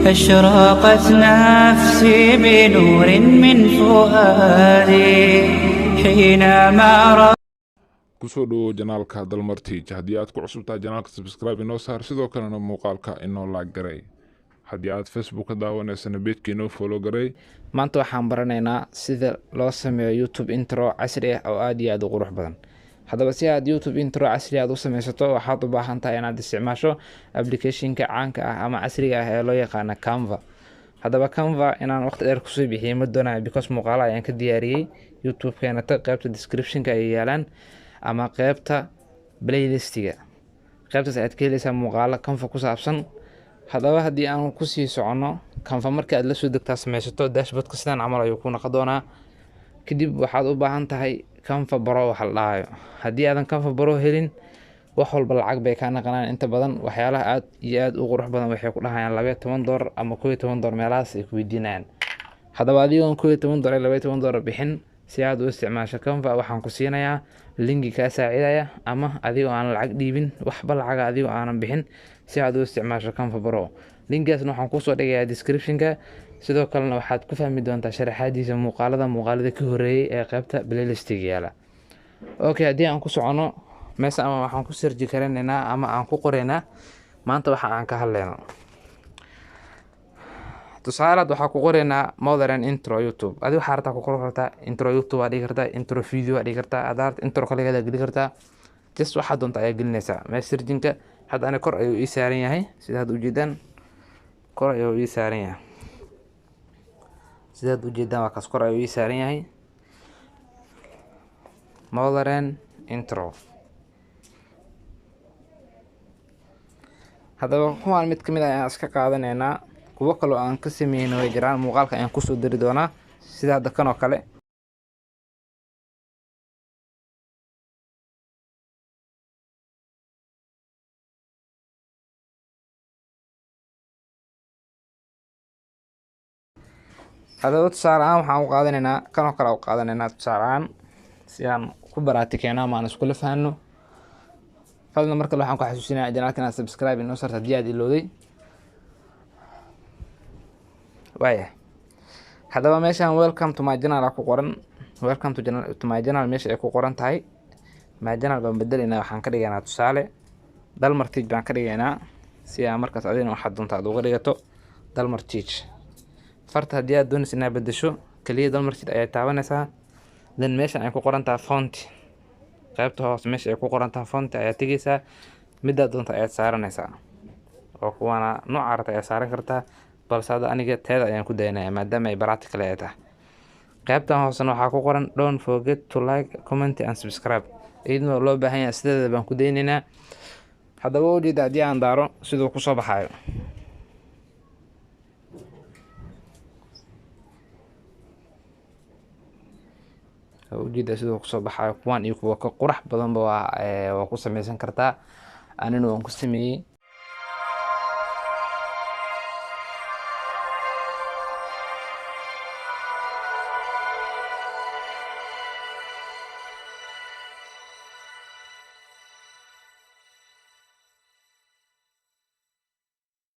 أشرقت نفسي بنور من فؤادي حينما رأى Kusoo dhawow channelka Dalmar Tech. Haddii aad ku cusub tahay channelka, subscribe inoo saar, sidoo kalena muuqaalka inoo like garay. Haddii aad Facebook ka daawanaysana, pageka inoo follow garay. Maanta waxaan baranaynaa sida loo sameeyo YouTube intro casri ah oo aada iyo aada u qurux badan. Haddaba, si aad YouTube intro casri aad u sameysato, waxaad u baahan tahay inaad isticmaasho applicationka caanka ah ama casriga ah ee loo yaqaana Canva. Haddaba, Canva inaan waqti dheer kusoo bixiyay ma doonayo, because muuqaalo ayaan ka diyaariyey. YouTube-keena tag, qeybta descriptionka ay yaalaan ama qeybta playlistiga, qeybtaas ayaad ka heleysaa muuqaalo Canva ku saabsan. Haddaba, haddii aan kusii soconno, Canva marka aad lasoo degtaa sameysato, dashboardka sidaan camal ayuu ku noqon doonaa. Kadib waxaad u baahan tahay Canva Pro waxa la dhahayo. Haddii aadan Canva Pro helin, wax walba lacag bay kaa naqanaan. Inta badan waxyaalaha aad iyo aad u qurux badan waxay ku dhahayaan $12 ama $11 meelahaas ay ku weydiinayaan. Haddaba, adigoon $11 iyo $12 bixin si aad u isticmaasho Canva, waxaan ku siinayaa linki kaa saacidaya, ama adigoo aan lacag dhiibin, waxba lacaga adigoo aanan bixin, si aad u isticmaasho Canva Pro. Linkaasna waxaan kusoo dhigayaa descriptionka. Sidoo kalena waxaad ku fahmi doontaa sharaxaadiisa muuqaalada ka horeeyay ee qeybta playlistiga yaala. Okay, haddii aan ku socono meesha, ama waxaan ku search garanaynaa ama aan ku qoraynaa maanta waxa aan ka hadlayno. Tusaalaad, waxaa ku qoraynaa modern intro YouTube. Adi waxaa rabtaa ku qori kartaa intro YouTube waa dhigi kartaa, intro video waa dhigi kartaa, haddaa rabta intro kaligeeda geli kartaa, just waxaa doonta ayaa gelinaysaa meesha searchinka. Hadda ani kor ayuu ii saaran yahay, sida hadda ujeedaan kor ayuu ii saaran yahay. Sidaad ujeedaan, waa kaas, kor ayuu ii saaran yahay, modern intro. Haddaba, kuwaan mid kamid ah ayaan iska qaadanaynaa. Kuwo kaloo aan ka sameyno way jiraan, muuqaalka ayaan kusoo dari doonaa, sida hadda kan oo kale. Haddaba, tusaale ahaan waxaan u qaadanaynaa kan oo kale u qaadanaynaa tusaale ahaan, si aan ku baraatikeeno ama aan iskula fahanno. Fadlan, mar kale waxaan ku xasuusinayaa channelka inaad subscribe inoo sarto haddii aad ilowday. Waaya, haddaba meeshaan "Welcome to my channel" ku qoran, "Welcome to channel", to my channel meesha ay ku qoran tahay, my channel baan bedelaynaa. Waxaan ka dhigaynaa tusaale Dalmar Tech baan ka dhigaynaa, si aa markaas adigna waxaad doonta aad uga dhigato Dalmar Tech. Farta haddii aad doonaysa inaad bedesho, kaliya Dalmar Tech ayaad taabanaysaa. Then meeshan ay ku qoran tahay font, qaybta hoose meesha ay ku qoran tahay font ayaad tegeysaa, midaad doonta ayaad saaranaysaa, oo kuwaana nooca rabta ayaad saaran kartaa, balse hadda aniga teeda ayaan ku daynaya maadaama ay practical ay tahay. Qaybtan hoosena waxaa ku qoran "Don't forget to like, comment and subscribe". Iyaduna loo baahan yahay, sideeda baan ku daynaynaa. Haddaba, ujeeda haddii aan daaro siduu kusoo baxayo. Ujeeda siduu kusoo baxayo. Kuwaan iyo kuwa ka qurax badanba waa ku sameysan kartaa, anina waan ku sameeyey.